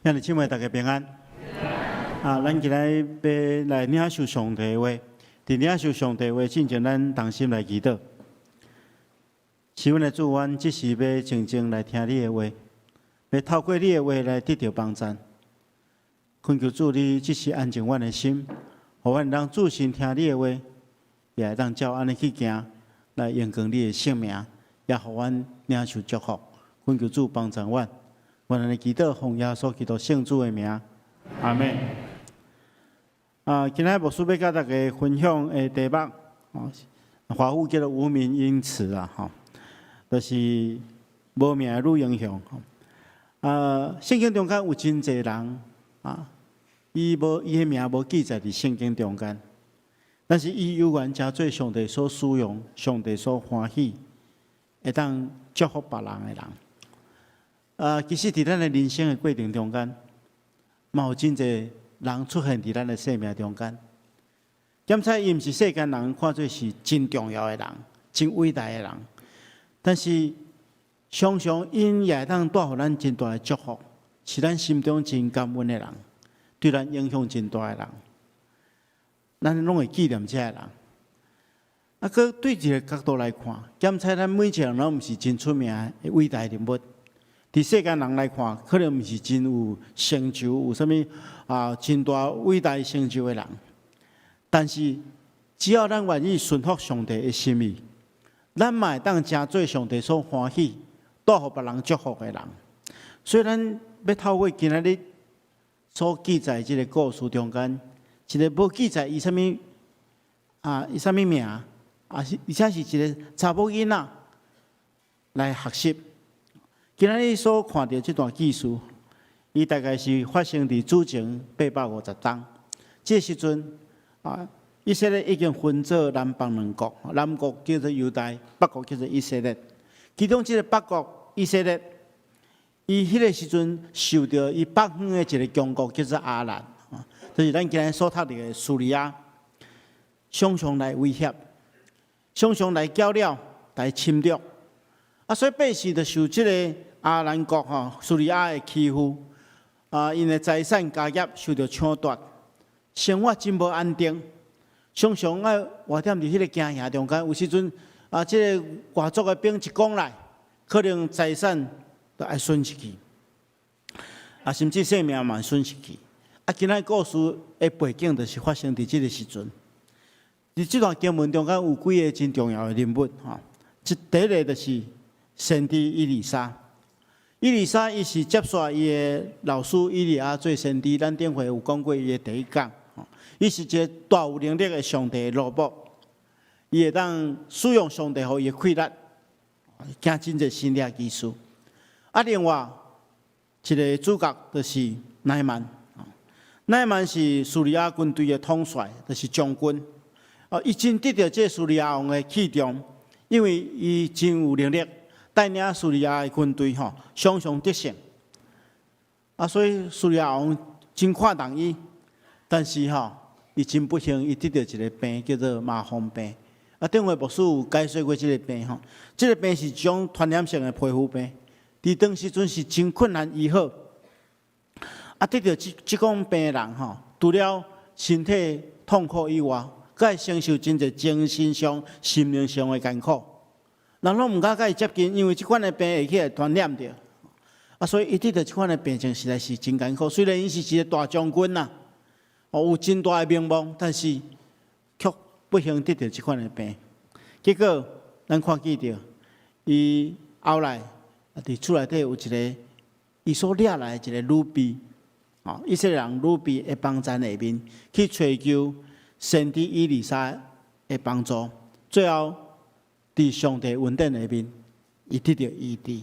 兄弟姊妹，大家平安。啊，咱今日欲來領受上帝的話，佇領受上帝的話進前，咱同心來祈禱。是阮的主，阮這時欲靜靜來聽你的話，欲透過你的話來得著幫贊。懇求主，你這時安靜阮的心，予阮當注心聽你的話，也會當照按呢去行，來榮光你的聖名，也予阮領受祝福。懇求主幫贊阮。阮按呢祈禱，奉耶穌基督聖子的名，阿們。啊，今仔牧師欲佮大家分享的題目，哦，華語叫做無名英雌啊，吼，就是無名的女英雄。啊，聖經中間有真濟人啊，伊無伊的名無記載佇聖經中間，但是伊有緣成做上帝所使用、上帝所歡喜，會當祝福別人的人。啊，其實佇咱的人生的過程中間，嘛有真濟人出現佇咱的生命中間。檢查伊毋是世間人看做是真重要的人、真偉大的人，但是常常𪜶也會當帶予咱真大的祝福，是咱心中真感恩的人，對咱影響真大的人，咱攏會紀念這个人。啊，閣對一个角度來看，檢查咱每一個人攏毋是真出名的偉大人物。佇世間人來看，可能毋是真有成就，有啥物啊真大偉大成就的人。但是，只要咱願意順服上帝的心意，咱嘛會當成做上帝所歡喜、帶予別人祝福的人。所以，咱欲透過今仔日所記載這个故事中間，一个無記載伊啥物啊，伊啥物名，啊是而且是一个查某囡仔來學習。今仔日所看著這段記事，伊大概是發生佇主前850冬。這個時陣啊，以色列已經分做南北兩國，南國叫做猶大，北國叫做以色列。其中這個北國以色列，伊彼個時陣受著伊北方的一个強國叫做亞蘭，就是咱今仔所讀著的敘利亞，常常來威脅，常常來攪擾、來侵略。啊，所以百姓就受這個亞蘭國吼敘利亞的欺負，啊，𪜶的財產家業受著搶奪，生活真無安定，常常愛活踮佇彼个驚嚇中間。有時陣啊，這個外族的兵一攻來，可能財產都愛損失去，啊，甚至性命嘛損失去。啊，今仔故事的背景就是發生佇這個時陣。佇這段經文中間有幾个真重要的人物吼，這第一个就是先知以利沙。以利沙伊是接續伊的老師以利亞做先知，咱頂回有講過伊的第一講。伊是一个大有能力的上帝的奴僕，伊會當使用上帝予伊的氣力，行真濟神蹟奇事。啊，另外一个主角就是乃縵。乃縵是敘利亞軍隊的統帥，就是將軍。哦，伊真得著這敘利亞王的器重，因為伊真有能力。帶領敘利亞的軍隊吼，常常得勝。啊，所以敘利亞王真看重伊，但是吼，伊真不幸，伊得著一个病叫做麻風病。啊，頂回牧師有解說過這个病吼，這个病是一種傳染性的皮膚病，佇當時陣是真困難醫好。啊，得著這這種病的人吼，除了身體痛苦以外，閣會承受真濟精神上、心靈上的艱苦。人攏毋敢共伊接近，因為這款的病會起來傳染著。啊，所以伊得著這款的病情實在是真艱苦。雖然伊是一个大將軍啦，哦，有真大的名望，但是卻不幸得著這款的病。結果，咱看見著，伊後來佇厝內底有一个伊所掠來的一个女婢，哦，以色列人女婢的幫贊下面去揣求先知以利沙的幫助，最後，佇上帝恩典下面，伊得著醫治。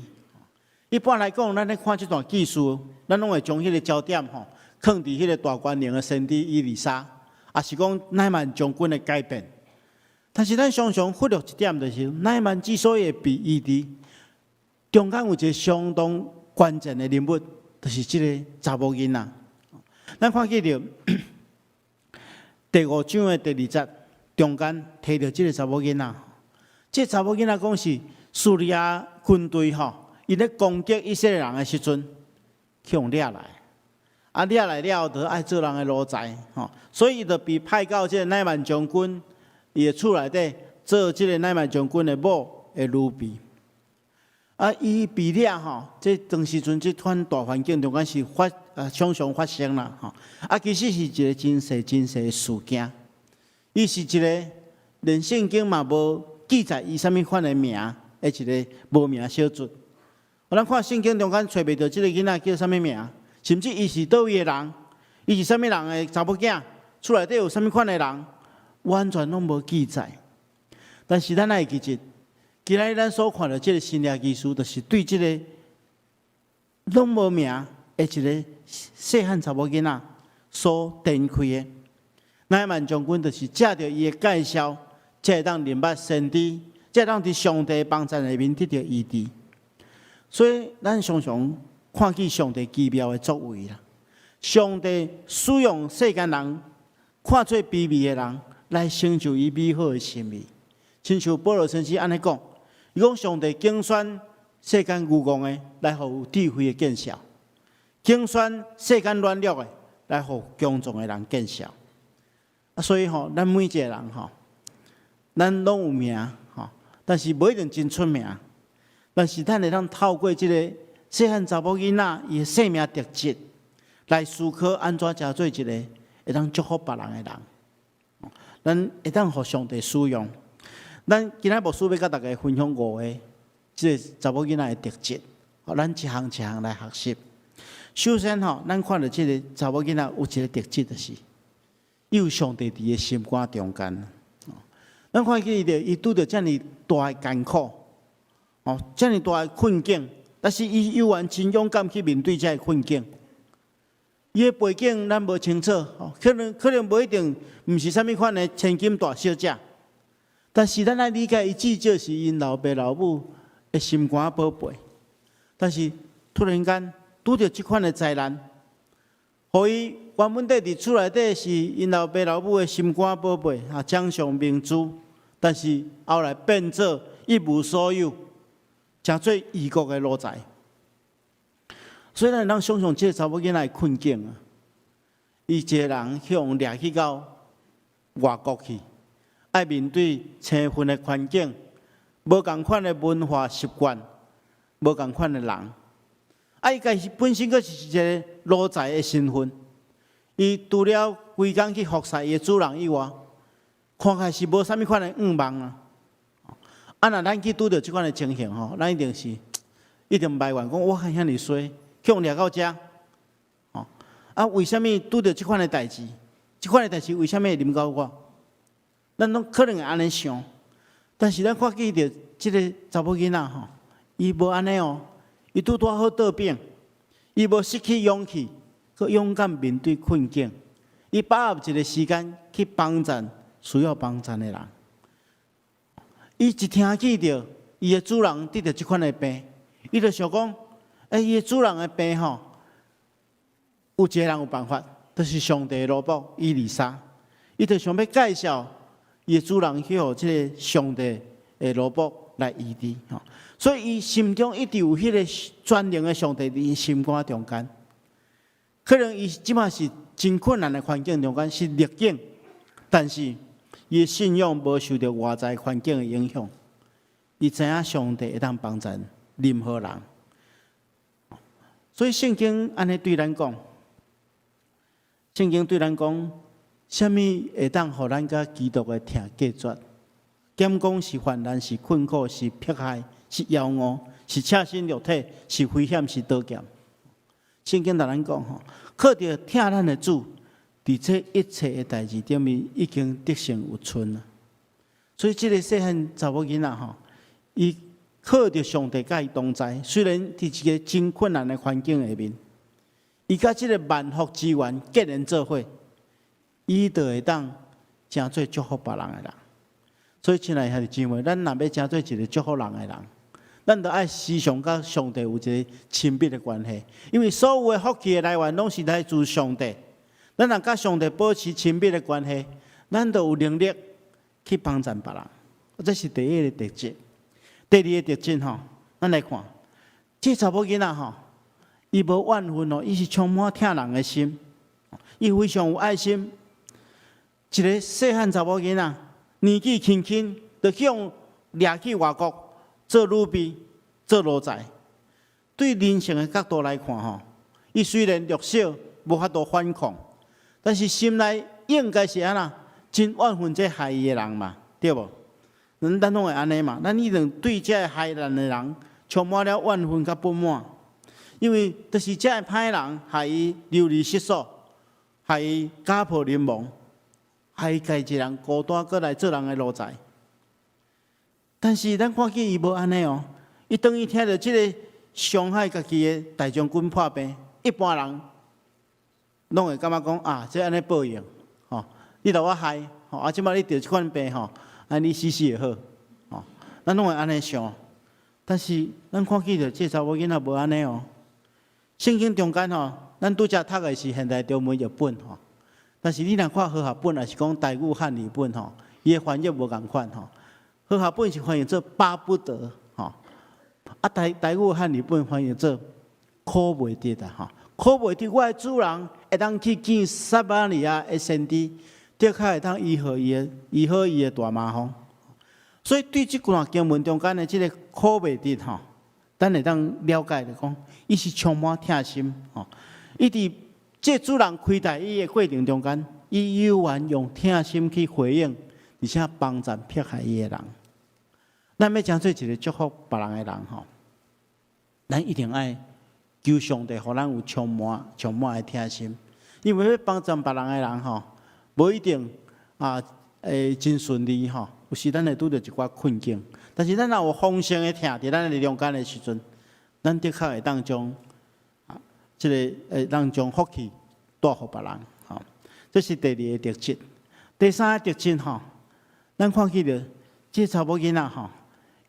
一般來講，咱咧看這段記事，咱攏會將彼个焦點吼，囥佇彼個大權能的先知以利沙，抑是講乃縵將軍的改變。但是咱常常忽略一點，就是乃縵之所以會被醫治，中間有一个相當關鍵的人物，就是這个查某囡仔。咱看見著第五章的第二節中間提著這个查某囡仔。這查某囡仔講是敘利亞軍隊吼，伊咧攻擊以色列人的時陣，去予掠來。啊，掠來了後，就愛做人的奴才，吼，所以伊就被派到這个乃縵將軍伊的厝內底做這个乃縵將軍的某的奴婢。啊，伊被掠吼，這當時陣這款大環境中間是發啊常常發生啦，吼。啊，其實是一个真細真細的事件。伊是一个連聖經嘛無記載伊啥物款的名，的一个無名小卒。咱看聖經中間揣袂著這个囡仔叫啥物名，甚至伊是佗位的人，伊是啥物人的查某囝，厝內底有啥物款的人，完全攏無記載。但是咱愛記得，今仔日咱所看著這个神蹟奇事，就是對這个攏無名的一个細漢查某囡仔所展開的。乃縵將軍就是藉著伊的介紹，才會當認捌先知，才會當佇上帝幫贊內面得著醫治。所以，咱常常看見上帝奇妙的作為啦。上帝使用世間人看做卑微的人，來成就伊美好的心意。親像保羅先生按呢講，伊講上帝揀選世間愚戇的，來予有智慧的見笑；揀選世間軟弱的，來予強壯的人見笑。啊，所以吼，咱每一個人吼，咱攏有名吼，但是無一定真出名。但是咱會當透過這個細漢查某囡仔伊的生命特質，來思考按怎成做一個會當祝福別人的人。咱會當予上帝使用。咱今仔牧師欲佮大家分享五個這個查某囡仔的特質，咱一項一項來學習。首先吼，咱看著這个查某囡仔有一个特質，就是伊有上帝佇伊的心肝中間。咱看見伊著伊拄著遮爾大的艱苦，哦，遮爾大的困境，但是伊猶原真勇敢去面對這个困境。伊的背景咱無清楚，可能無一定毋是啥物款的千金大小姐，但是咱愛理解，伊至少是𪜶老爸老母的心肝寶貝。但是突然間拄著這款的災難，予伊原本佇厝內底是𪜶老爸老母的心肝寶貝啊，掌上明珠，但是後來變做一無所有，成做異國的奴才。所以咱會當想象這个查某囡仔的困境啊，伊一个人去予掠去到外國去，愛面對生分的環境，無仝款的文化習慣，無仝款的人。啊，伊家己本身閣是一个奴才的身份，伊除了規工去服侍伊的主人以外，看起來是無啥物款的願望啊。啊，若咱去拄著這款的情形吼，咱一定是一定埋怨講，我還遐爾衰，去予掠到遮，吼啊，為啥物拄著這款的代誌？這款的代誌為啥物會臨到我？咱攏可能會按呢想，但是咱看見著這个查某囡仔吼，伊無按呢哦，伊拄拄好倒反，伊無失去勇氣，閣勇敢面對困境，伊把握一个時間去幫贊需要幫贊的人。伊一聽見著伊的主人得著這款的病，伊就想講：欸，伊的主人的病吼，有一個人有辦法，就是上帝的奴僕以利沙。伊就想欲介紹伊的主人去予這个上帝的奴僕來醫治吼。所以伊心中一直有彼个全能的上帝佇伊心肝中間。可能伊這馬是真困難的環境中間是逆境，但是伊的信仰無受著外在環境的影響。伊知影上帝會當幫贊任何人。所以聖經按呢對咱講，聖經對咱講，啥物會當予咱佮基督的疼隔絕？敢講是患難，是困苦，是迫害，是枵餓，是赤身露體，是危險，是刀劍。聖經共咱講吼，靠著疼咱的主，佇這一切的代誌頂面已經得勝有剩啊。所以這个細漢查某囡仔吼，伊靠著上帝佮伊同在，雖然佇一个真困難的環境下面，伊佮這个萬福之源結連做伙，伊就會當成做祝福別人的人。所以，親愛兄弟姊妹，咱若欲成做一个祝福人的人，咱著愛時常佮上帝有一个親密的關係，因為所有的福氣的來源攏是來自上帝。咱若佮上帝保持親密的關係，咱就有能力去幫贊別人。這是第一个特質。第二个特質吼，咱來看，這查某囡仔吼，伊無怨恨哦，伊是充滿疼人的心，伊非常有愛心。一个細漢查某囡仔，年紀輕輕就去予掠去外國做女婢、做奴才。對人性的角度來看吼，伊雖然弱小，無法度反抗，但是心內應該是按怎，真怨恨這害伊的人嘛，對無？咱攏會按呢嘛，咱一定對這个害咱的人充滿了怨恨佮不滿，因為就是這个歹人害伊流離失所，害伊家破人亡，害伊家己一人孤單閣來做人的奴才。但是咱看見伊無按呢哦，伊當伊聽著這个傷害家己的大將軍破病，一般人攏會感覺講啊，這按呢報應，吼，你予我害，吼，啊，這擺你著這款病吼，按呢死死會好，吼，咱攏會按呢想。但是咱看見著這查某囡仔無按呢哦。聖經中間吼，咱拄才讀的是現代中文譯本吼，但是你若看和合本，抑是講台語漢語本吼，伊的翻譯無仝款吼。和合本是翻譯做巴不得吼，啊台語漢語本翻譯做苦袂得啊吼，苦袂得我的主人會當去見撒瑪利亞的先知，的確會當醫好伊的大痲瘋。所以對這段經文中間的這个苦袂得吼，咱會當了解著講，伊是充滿疼心吼。伊佇這主人虧待伊的過程中間，伊猶原用疼心去回應，而且幫贊迫害伊的人。咱欲成做一个祝福別人的人吼，咱一定愛求上帝，予咱有充滿的疼心。因為欲幫贊別人的人吼，無一定啊會真順利吼，有時咱會拄著一寡困境。但是咱若有豐盛的疼佇咱的中間的時陣，咱的確會當將啊，這个會當將福氣帶予別人吼。這是第二个特質。第三个特質吼，咱看見著這查某囡仔吼，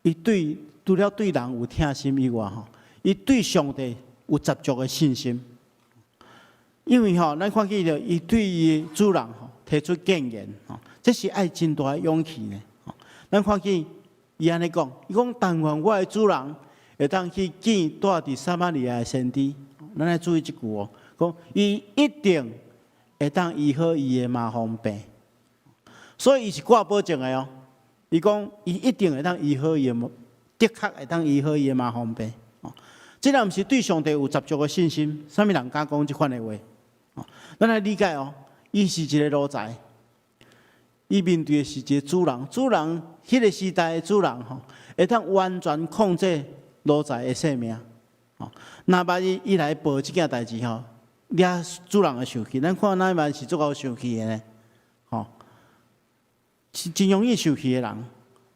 伊對除了對人有疼心以外吼，伊對上帝有十足的信心。因為吼，咱看見著伊對伊的主人吼提出諫言吼，這是愛真大的勇氣呢。咱看見伊按呢講，伊講但願我的主人會當去見住佇撒瑪利亞的先知。咱愛注意這句哦，講伊一定會當醫好伊的麻風病，所以伊是掛保證的哦。伊講伊一定會當醫好伊的，的確會當醫好伊的麻風病。哦，這若毋是對上帝有十足的信心，啥物人敢講這款的話？哦，咱來理解哦，伊是一个奴才，伊面對的是一個主人，主人彼个時代的主人吼，會當完全控制奴才的性命。吼，若萬一伊來報這件代誌吼，惹主人會生氣，咱看乃縵是足𠢕生氣的呢，吼，是真容易生氣的人。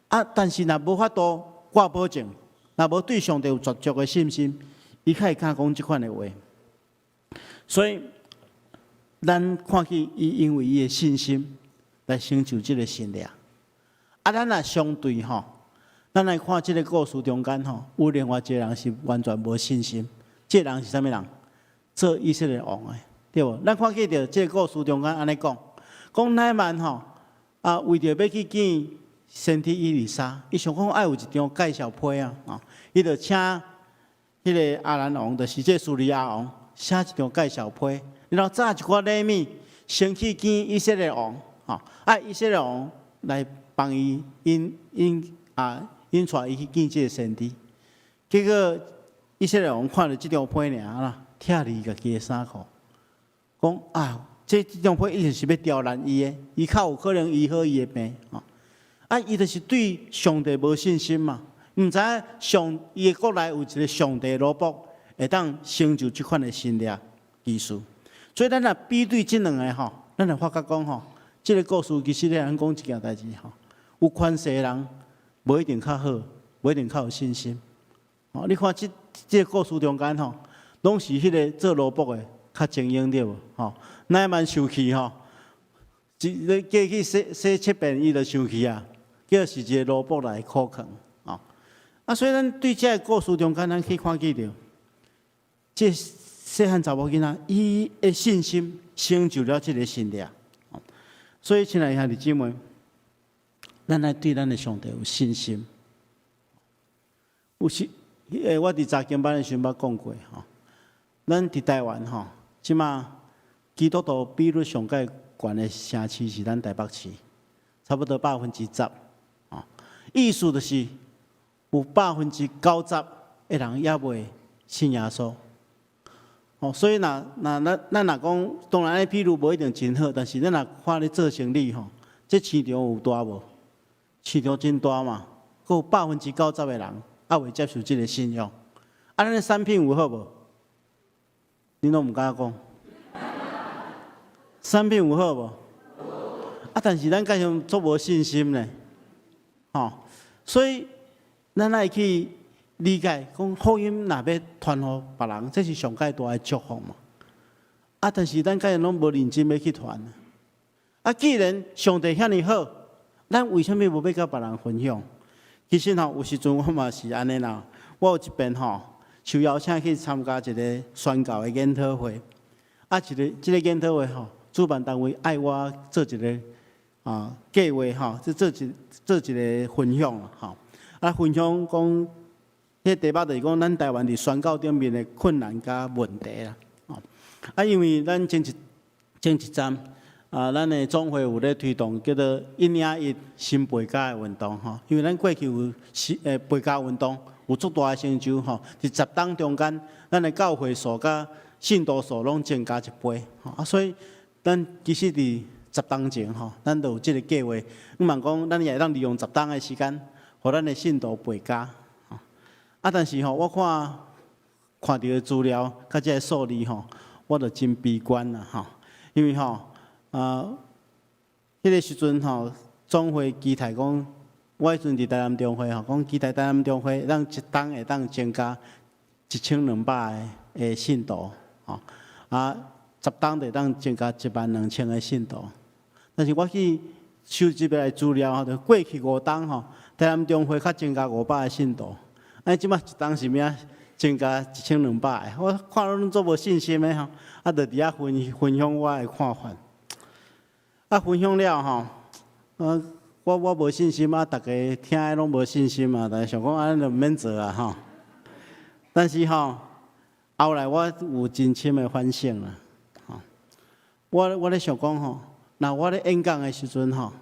啊，但是若無法度掛保證，若無對上帝有十足的信心，伊較會敢講這款的話。所以，咱看見伊因為伊的信心來成就這个神蹟。啊，咱若相對吼，咱來看這个故事中間吼，有另外一个人是完全無信心。這个人是啥物人？做以色列王的，對無？咱看見著這个故事中間按呢講，講乃縵吼啊，為著欲去見先知以利沙，伊想講愛有一張介紹批啊，啊，伊就請彼个亞蘭王，就是這敘利亞王，寫一張介紹批，然後紮一寡禮物，先去見以色列王，吼，啊，以色列王來幫伊引引啊引帶伊去見這个先知。結果以色列王看著這張批爾啦，拆離家己的衫褲，講啊，這張批一定是欲刁難伊的，伊較有可能醫好伊的病，吼。啊，伊就是對上帝無信心嘛，毋知影上伊的國內有一个上帝奴僕，會當成就這款的神蹟奇事。所以咱若比對這兩个吼，咱會發覺講吼，這个故事其實咧咱講一件代誌吼，有權勢的人無一定較好，無一定較有信心。哦，你看這个故事中間吼，攏是彼个做奴僕的較精英對無？吼，乃縵生氣吼，一你過去洗洗七遍伊就生氣啊，叫是一个奴僕來苦扛，吼。啊，所以咱對這个故事中間，咱去看見著，這細漢查某囡仔，伊的信心成就了這个神蹟。所以，親愛的兄弟姊妹，咱愛對咱的上帝有信心。有時，我佇查經班的時陣捌講過吼。咱佇台灣吼，這馬基督徒比率上蓋懸的城市是咱台北市，差不多10%。哦，意思就是有90%的人猶未信耶穌。哦，所以若若咱咱若講，當然比率無一定真好，但是咱若看咧做生理吼，這市場有大無？市場真大嘛，閣有90%的人猶未接受這个信仰。啊，咱的產品有好無？恁攏毋敢講。產品有好無？啊，但是咱敢像足無信心呢，吼，所以咱愛去理解，講福音若欲傳予別人，這是上蓋大的祝福嘛。啊，但是咱敢像攏無認真欲去傳。啊，既然上帝遐爾好，咱為啥物無欲佮別人分享？其實吼，有時陣我嘛是按呢啦。我有一遍吼，受邀請去參加一个宣教的研討會。啊，一个這个研討會吼，主辦單位愛我做一个計劃吼，這做一个分享吼。啊，分享講，彼題目就是講咱台灣佇宣教頂面的困難佮問題啦。啊，因為咱前一陣啊，咱的總會有咧推動叫做一領一新背家的運動吼。因為咱過去有新背家運動，有足大的成就吼。佇10冬中間，咱的教會數佮信徒數攏增加一倍。啊，所以咱其實佇十冬前吼，咱就有這个計劃，向望講咱也會當利用十冬的時間，予咱的信徒背家。啊，但是吼，我看看著的資料，佮這个數字吼，我就真悲觀啦吼。因為吼，彼个時陣吼，總會期待講，我彼陣佇台南中會吼，講期待台南中會當一冬會當增加1200个的信徒，吼，啊，十冬就會當增加12000个信徒。但是我去收集來資料吼，就過去五冬吼，台南中會較增加500个信徒。啊，這馬一冬是欲增加1200个，我看攏足無信心的吼，啊，就佇遐分享我的看法。啊，分享了吼，我無信心啊，逐家聽的攏無信心啊，但是想講按呢就毋免做啊吼。但是吼，後來我有真深的反省啦，吼，我咧想講吼，若我咧演講的時陣吼，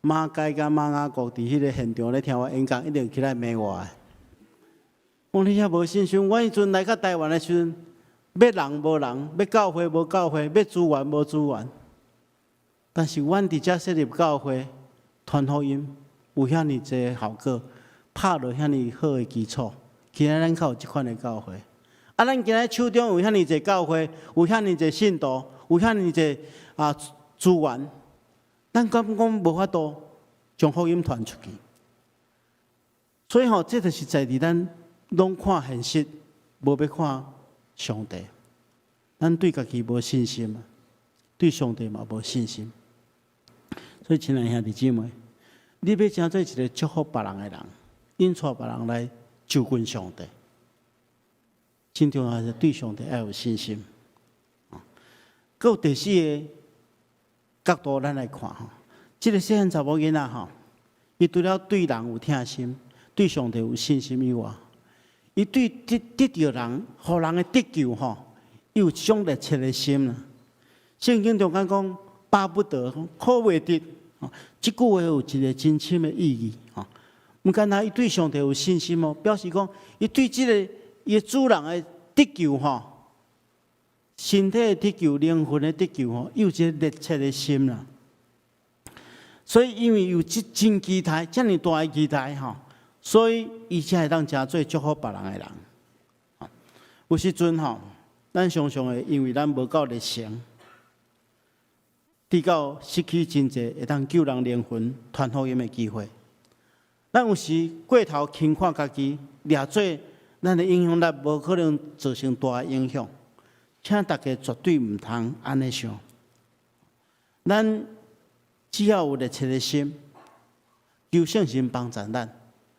馬偕佮馬雅各佇彼个現場咧聽我演講，一定起來罵我的。講你遐無信心，我彼陣來到台灣的時陣，欲人無人，欲教會無教會，欲資源無資源。但是阮佇遮設立教會，傳福音有遐爾濟效果，拍落遐爾好的基礎，今仔咱較有這款的教會。啊，咱今仔手中有遐爾濟教會，有遐爾濟信徒，有遐爾濟資源，咱敢講無法度將福音傳出去？所以吼，這就是在佇咱攏看現實，無欲看上帝。咱對家己無信心，對上帝嘛無信心。所以，親愛兄弟姊妹，你欲成做一个祝福別人的人，引帶別人來就近上帝，真重要是對上帝愛有信心。閣有第四个角度，咱來看吼，這个細漢查某囡仔吼，伊除了對人有疼心，對上帝有信心以外，伊對得著人，予人的得救吼，伊有一種熱切的心啦。聖經中間講巴不得，渴袂得，這句話有一个真深的意義吼。毋干焦伊對上帝有信心哦，表示講伊對這个伊的主人的得救吼，身體的得救、靈魂的得救吼，伊有一个熱切的心啦。所以，因為有這真期待，遮爾大的期待吼，所以伊才會當成做祝福別人的人。有時陣吼，咱常常會因為咱無夠熱誠，直到失去真濟會當救人靈魂、傳福音的機會。咱有時過頭輕看家己，掠做咱的影響力無可能造成大的影響。請大家絕對毋通按呢想。咱只要有熱切的心，求聖神幫助咱，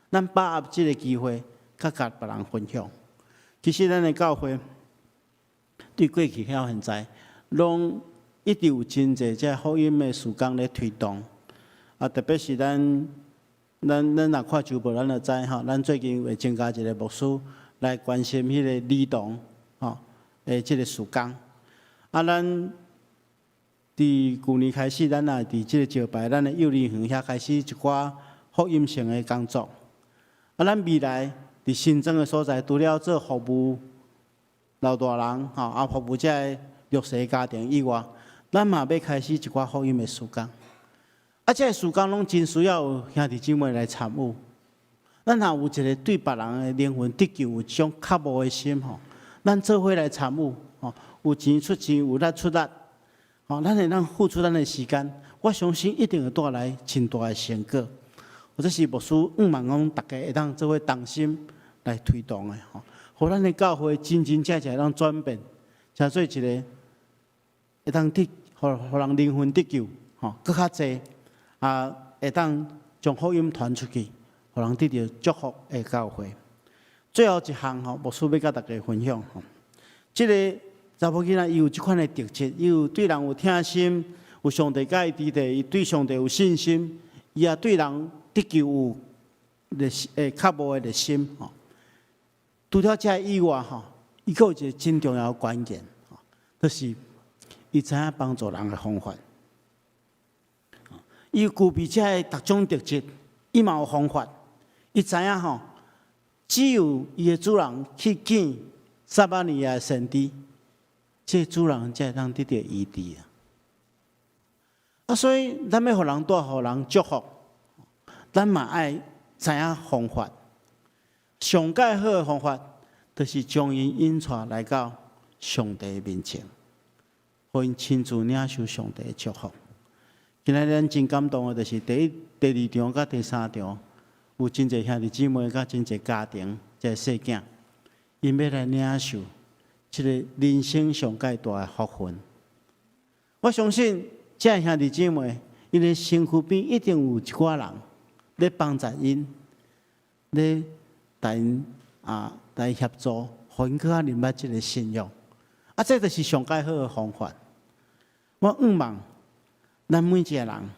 咱把握這个機會，佮別人分享。其實咱的教會對過去到現在，攏一直有真濟這福音的事工咧推動。啊，特別是咱若看週報，咱就知吼，咱最近會增加一个牧師來關心彼个兒童，吼。的這个事工。啊，咱佇舊年開始，咱也佇這个石牌，咱的幼兒園遐開始一寡福音性的工作。啊，咱未來佇新莊的所在，除了做服務老大人吼，啊服務這个弱勢家庭以外，咱嘛欲開始一寡福音的事工。啊，這个事工攏真需要有兄弟姊妹來參與。咱若有一个對別人的靈魂得救有這種渴慕的心吼，咱做伙來參與吼，有錢出錢，有力出力，吼，咱會當付出咱的時間，我相信一定會帶來真大的成果。或者是牧師向望講，大家會當做伙同心來推動的吼，予咱的教會真真正正會當轉變，成做一个會當得，予予人靈魂得救，吼，閣較濟啊，會當將福音傳出去，予人得著祝福的教會。最後一項吼，牧師欲佮大家分享吼，這个查某囡仔伊有這款的特質，伊有對人有疼心，有上帝佮伊佇咧，伊對上帝有信心，伊也對人得救有熱渴慕的熱心吼。除了這以外吼，伊閣有一个真重要的關鍵，就是伊知影幫助人的方法。伊具備這个逐種特質，伊嘛有方法。伊知影吼，只有伊的主人去見撒瑪利亞的先知，這个主人才會當得著醫治啊。啊，所以咱欲予人帶予人祝福，咱嘛愛知影方法。上蓋好的方法，就是將𪜶引帶來到上帝面前，予𪜶親自領受上帝的祝福。今仔日咱真感動的，就是第一、第二場佮第三場，有真濟兄弟姊妹佮真濟家庭，這个細囝，𪜶欲來領受這个人生上蓋大的福分。我相信這个兄弟姊妹，𪜶的身軀邊一定有一寡人咧幫助𪜶，咧帶𪜶啊來協助，予𪜶閣較明白這个信仰。啊，這就是上蓋好的方法。我向望咱每一个人，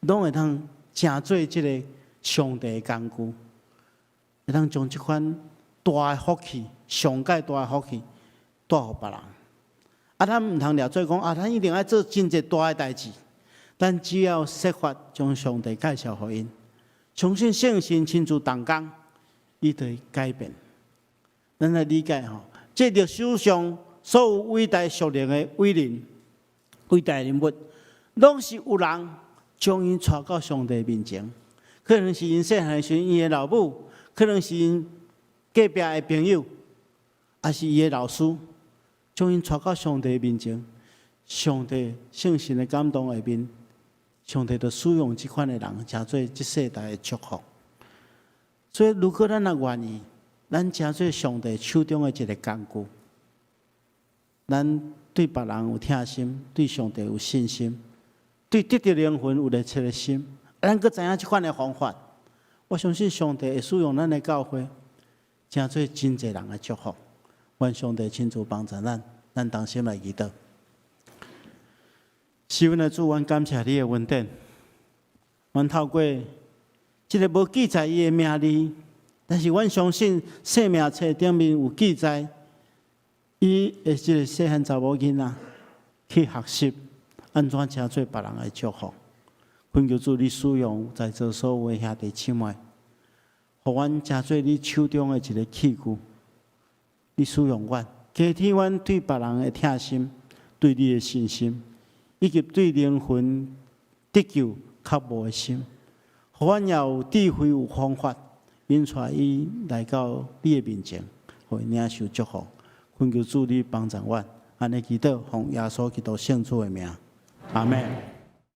攏會當成做這个上帝的工具，會當將這款大的福氣，上蓋大的福氣帶予別人。啊，咱毋通掠做講啊，咱一定愛做真濟大的代誌。咱只要設法將上帝介紹予𪜶，相信聖神親自動工，伊就會改變。咱來理解吼，這歷史上所有偉大屬靈的偉人、偉大人物，攏是有人將𪜶帶到上帝面前。可能是𪜶細漢時𪜶的老母，可能是𪜶隔壁的朋友，抑是伊的老師，將𪜶帶到上帝面前。上帝聖神的感動下面，上帝就使用這款的人，成做這世代的祝福。所以，如果咱若願意，咱成做上帝手中的一个工具，咱對別人有疼心，對上帝有信心，對得著靈魂有熱切的心，咱閣知影這款的方法，我相信上帝會使用咱的教會，成做真濟人的祝福。願上帝親自幫助咱，咱同心來祈禱。是阮的主，阮感謝你的恩典。阮透過這个無記載伊的名字，但是阮相信生命冊頂面有記載，伊的這个細漢查某囡仔去學習按怎成做別人的祝福。懇求主你使用在座所有的兄弟姊妹，予阮成做你手中的一个器具。你使用阮，加添阮對別人的疼心，對你的信心，以及對靈魂得救渴慕的心，予阮也有智慧、有方法，引帶伊來到你的面前，予伊領受祝福。懇求主你幫助阮，按呢祈禱，奉耶穌基督聖主的名，阿們。